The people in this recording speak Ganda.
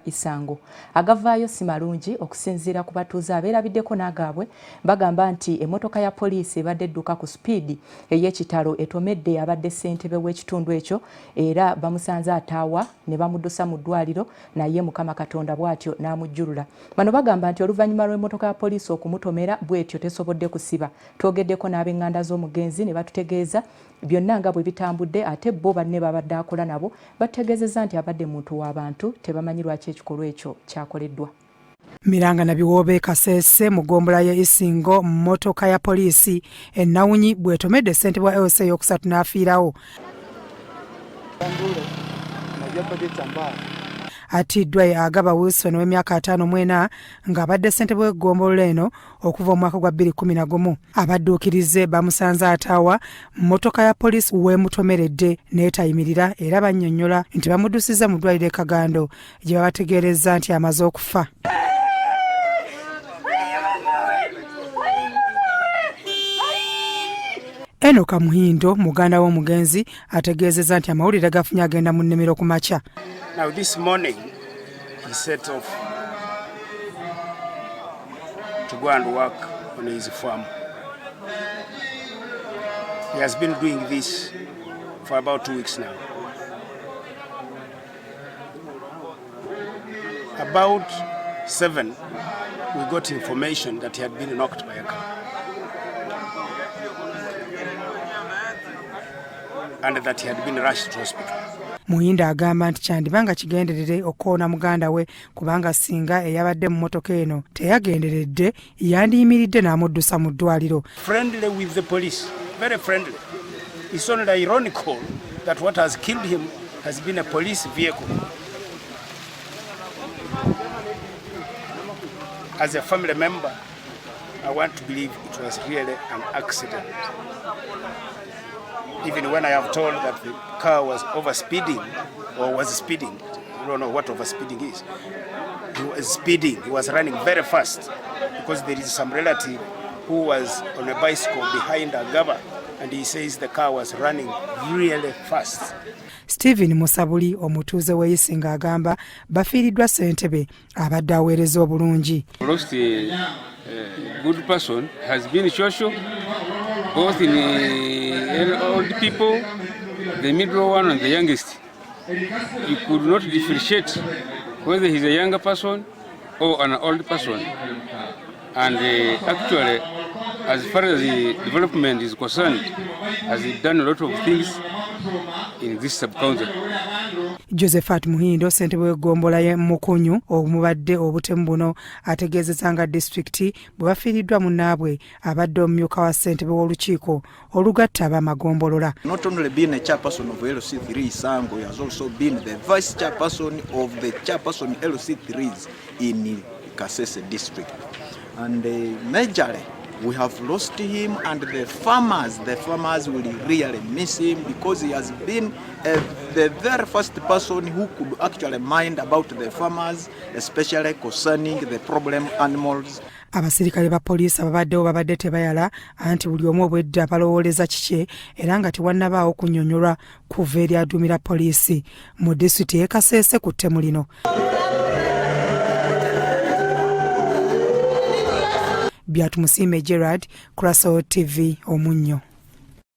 Isango. Agavaayo si malungi okusinziira ku batuuze abeerabiddeko n'agaabwe bagamba nti emmotoka ya poliisi ebadde edduka ku sipiidi ey'ekitalo etomedde abadde ssentebe w'ekitundu ekyo era bamusanze ataawa ne bamuddusa mu ddwaliro naye Mukama Katonda bw'atyo n'amujjulula. Bano bagamba nti oluvannyuma lw'emmotoka ya poliisi okumutomera bw'etyo tesobodde kusiba. Twogeddeko n'ab'enganda z'omugenzi ne batutegeeza Byonna nga bwe bitambudde ate bo banne b'abadde akola nabo batutegeezezza nti abadde muntu wa bantu tebamanyi lwaki ekikolwa ekyo kyakoleddwa. Miranga na Biwoobe Kasese mu ggombolola y'e Isingo mmotoka ya poliisi ennawunyi bw'etomedde ssentebe wa LC ey'okusatu n'afiirawo. Attiddwa ye Agaba Wilson ow'emyaka 54 ng'abadde ssentebe w'eggombolola eno okuva omwaka gwa 2011. Abadduukirize bamusanze ataawa mmotoka ya poliisi weemutomeredde n'etayimirira era bannyonnyola nti bamuddusizza mu ddwaliro e Kagando gye babategeerezza nti amaze okufa. Enoka Muhindo muganda w'omugenzi ategeezezza nti amawulire gafunye agenda mu nnimiro ku makya. Now this morning he set off to go and work on his farm. He has been doing this for about 2 weeks now. About 7, we got information that he had been knocked by a car and that he had been rushed to hospital. Muhinda agamba nti kyandiba nga kigenderere okukoona muganda we kubanga singa eyabadde mu mmotoka eno teyagenderedde yandiyimiridde n'amuddusa mu ddwaliro. Friendly with the police, very friendly. It's only ironical that what has killed him has been a police vehicle. As a family member, I want to believe it was really an accident. Even when I have told that the car was overspeeding or was speeding, I don't know what overspeeding is. He was speeding, he was running very fast because there is some relative who was on a bicycle behind Agaba and he says the car was running really fast. Stephen Musabuli omutuuze w'e Isingo agamba bafiiriddwa ssentebe abadde aweereza obulungi. Lost a good person, has been social, both in old people, the middle one and the youngest. You could not differentiate whether he's a younger person or an old person. And actually, as far as the development is concerned, has done a lot of things in this sub-county. Josephat Muhindo ssentebe w'eggombolola y'e Mukunyu omubadde obutemu buno ategeezezza nga disitulikiti bwe bafiiriddwa munnaabwe abadde omumyuka wa ssentebe w'olukiiko olugatta ab'amagombolola. Not only been a chairperson of LC3 Isango, he has also been the vice chairperson of the chairperson LC3s in Kasese district. And majorly, we have lost him, and the farmers will really miss him because he has been the very first person who could actually mind about the farmers, especially concerning the problem animals. Abasirikale ba poliisi ababaddewo babadde tebayala anti buli omu obwedda balowooleza kikye era nga tewannabaawo kunnyonnyolwa kuva eri aduumira poliisi mu disitulikiti y'e Kasese ku ttemu lino. Byatumusiime Gerard, Crasol TV, Omunnyo.